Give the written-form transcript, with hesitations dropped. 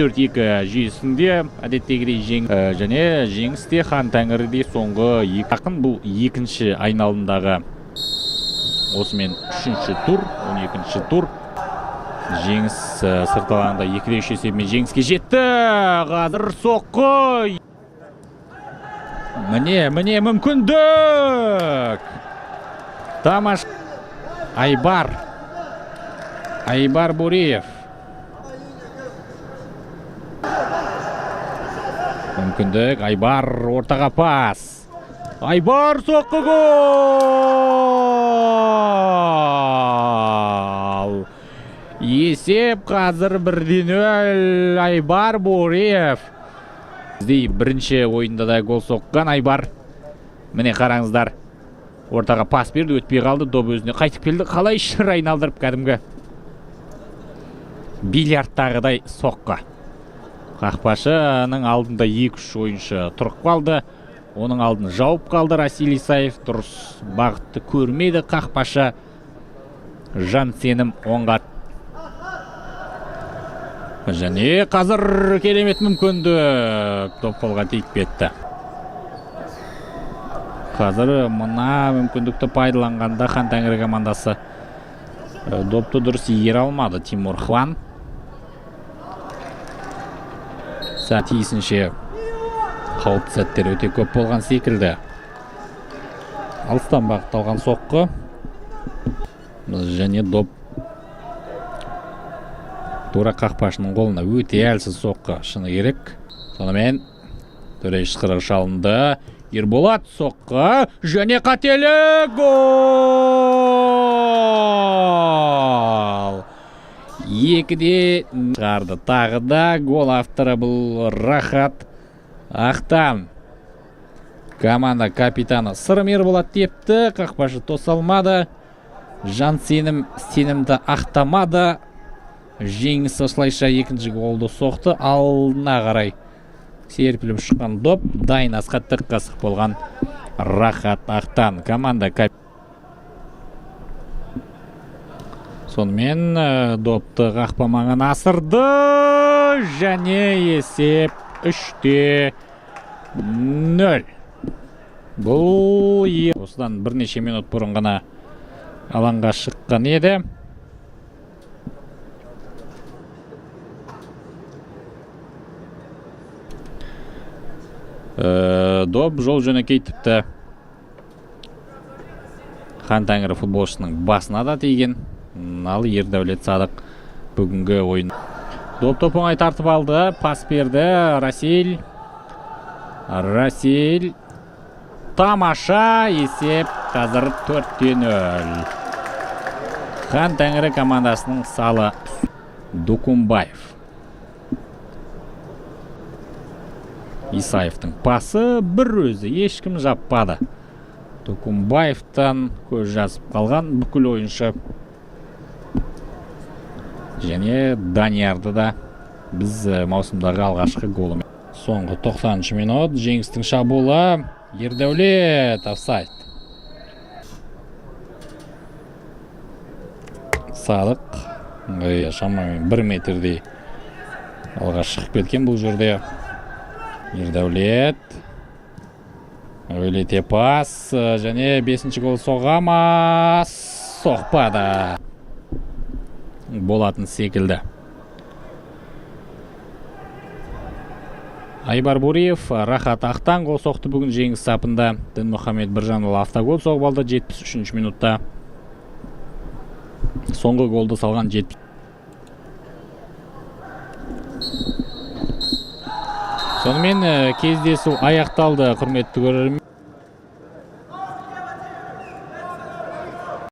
4-2 жүйесінде әдеттегідей және жеңіс те Хан Тәңіріде соңғы екі ақын. Бұл екінші айналымдағы осымен үшінші тур, 12-ші тур. Жеңіс сырт алаңда 2-3 есебімен жеңіске жетті. Қазір соққы. Міне, міне мүмкіндік. Тамаш Айбар. Айбар Буриев. Мүмкіндік. Айбар ортаға пас. Айбар соққы, гол! Есеп қазір 1-0. Айбар Буриев. Біздей бірінші ойында да гол соққан Айбар. Міне қараңыздар. Ортаға пас берді, өтпей қалды, доп өзіне қайтып келді. Қалай шыр айналдырып кәдімгі бильярдтағыдай соққы. Қақпашының алдында 2-3 ойыншы тұрып қалды. Оның алдын жауып қалды Расил Исаев. Дұрыс бағытты көрмеді қақпашы. Жан сенім оңға. Және қазір керемет мүмкіндік. Доп қолға тиіп кетті. Қазір мына мүмкіндікті пайдаланғанда Хан Тәңірі командасы допты дұрыс игере алмады. Тимур Хван. Сәт тиісінше қауіпті сәттер өте көп болған секілді. Алыстан бағытталған соққы. Және доп тура қақпашының қолына. Өте әлсіз соққы, шыны керек. Сонымен төреші ысқырығы шалынды. Ерболат соққы және қателік, гол! 2-де шығарды. Тағы да гол авторы бұл Рахат Ақтан. Команда капитаны Сырым Ерболат тепті, қақпашы тоса алмады. Жан сенім сенімді ақтамады. Жеңіс осылайша екінші голды соқты. Алдына қарай серпіліп шыққан доп дайын асқа тік қасық болған Рахат Ақтан. Команда сонымен допты қақпа маңына асырды және есеп 3-0. Бұл осыдан бірнеше минут бұрын ғана алаңға шыққан еді. Доп жол жөнекей тіпті Хан Тәңірі футболшысының басына да тиген. Ал Ердәулет Садық бүгінгі ойын. Доп топ оңай тартып алды, пас берді Расил. Расил тамаша, есеп қазір 4-0. Хан Тәңірі командасының салы Дукумбаев. Исаевтың пасы бір өзі, ешкім жаппады. Дукумбаевтан көз жазып қалған бүкіл ойыншы. Және Даниярды да біз маусымдағы алғашқы голымен. Соңғы тоқсаныншы минут, жеңістің шабуылы. Ердәулет офсайд. Садық шамамен 1 метрдей алға шығып кеткен бұл жерде. Ердәулет әуелете пас және 5-ші гол соға ма? Соқпады. Болатын секілді. Айбар Буриев, Рахат Ақтан гол соқты бүгін жеңіс сапында. Дінмұхамед Біржанұлы автогол соғып алды 73-ші минутта. Соңғы голды салған 70. Сонымен кездесу аяқталды, құрметті көрермен.